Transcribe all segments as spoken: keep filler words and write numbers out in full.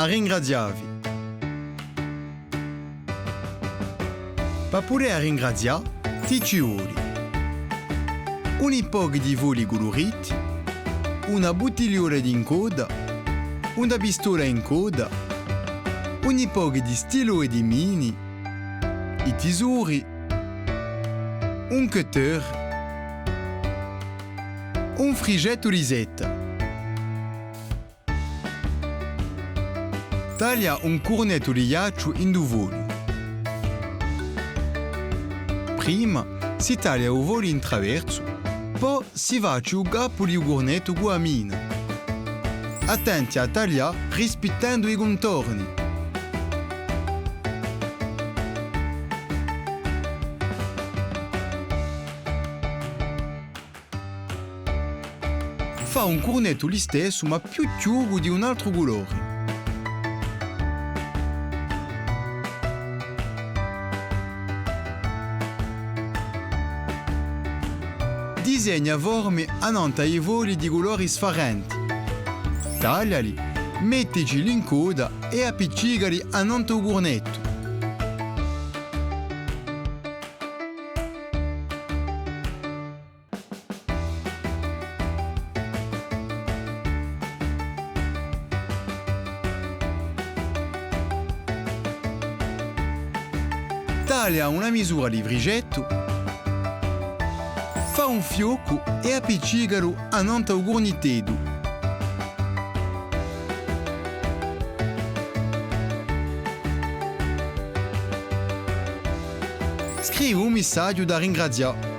à ringrazià vi. Pà pudè ringrazià, ti ci voli uni pochi di fogli culuriti, una buttigliola d'incodda, una pistola incodda, uni pochi di stilò è di mini, i tisori, un cutter, un frisgettu di seta. Taglia un curnettu di ghjacciu in u fogliu. Prima si taglia u fogliu in traversu, po si faci u capu di u curnettu cù a mina. Attenti à taglià rispittendu i cuntorni. Fà un curnettu listessu, ma più chjucu di un altru culori. Disegna formi annant'à i fogli di culori sfarenti. Tagliali, mettici l'incodda è appiccicali annant'à u curnettu. Taglia una misura di frisgettu, fà un fioccu è appiccicalu annant'à u curniteddu. Scrivi un missaghju da ringrazià.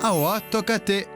Avà tocca à tè.